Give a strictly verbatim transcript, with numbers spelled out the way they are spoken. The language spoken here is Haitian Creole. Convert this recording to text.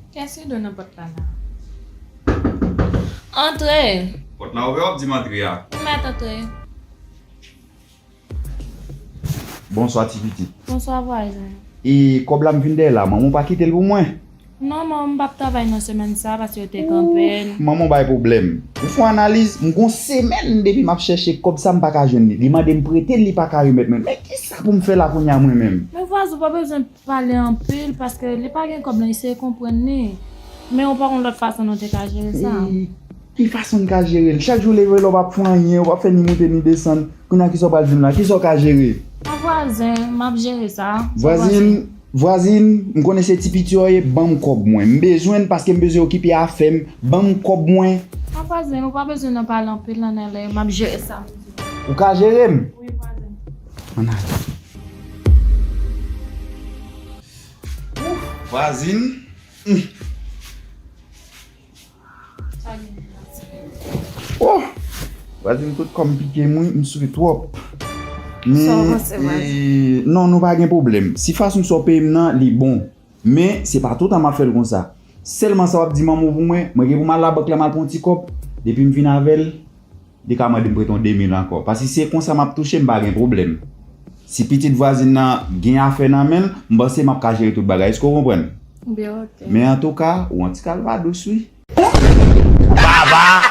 Kiyès rido nan pòt la la? Antre! Pòt la ouvè, w ap di m antre a. Ou mèt antre. Bonswa, ti pitit. Bonswa, vwazen. E kòb la m vin dèyè la, manman w pa kite l pou mwen? Non, manman m p ap travay nan semèn sa a paske yo te kanpe l. Manman w bay pwoblèm. Ou fè yon analiz, m gon semèn depi m ap chèche kòb sa, m pa ka jwenn li. Li mande m prete l, li pa ka remèt mwen. Men kisa pou m fè la kounye a mwen menm? Men vwazen, ou pa bezwen pale anpil paske li pa gen kòb la, eseye konprann li. Men ou pa konn lòt fason nou te ka jere sa. E ki fason n ka jere l? Chak jou leve la, w p ap fè anyen, w p ap fè ni moute ni desann. Kounye a, kisa w pral di m la? Kisa w ka jere? A vwazen, m ap jere sa. Vwazin, vwazin, m konnen se ti piti w ye, ban m kòb mwen. M bezwen l paske m bezwen okipe afè m. Ban m kòb mwen. A vwazen, ou pa bezwen nan pale anpil, ann ale, m ap jere sa. Ou ka jere m? Wi, vwazen. Ann ale. Vwazin. Hmm. Oh! Vwazin, tout kò m pike m wi, m swe twòp. Men, sa w panse, vwazin? E, non, nou pa gen pwoblèm. Si fason sa w peye m nan, li bon. Men, se pa toutan m ap fè l konsa. Sèlman sa w ap di manman w pou mwen, mwen gen pou m al labank la, m al pran yon ti kòb. Depi m vin avè l, li ka mande m prete yon de mil ankò. Paske si se konsa m ap touche, m pa gen pwoblèm. Si pitit vwazin nan gen afè nan men l, m panse m ap ka jere tout bagay. Èske w konprann? Byen, oke. Men antouka, ou yon ti kalvadous, wi. Baba,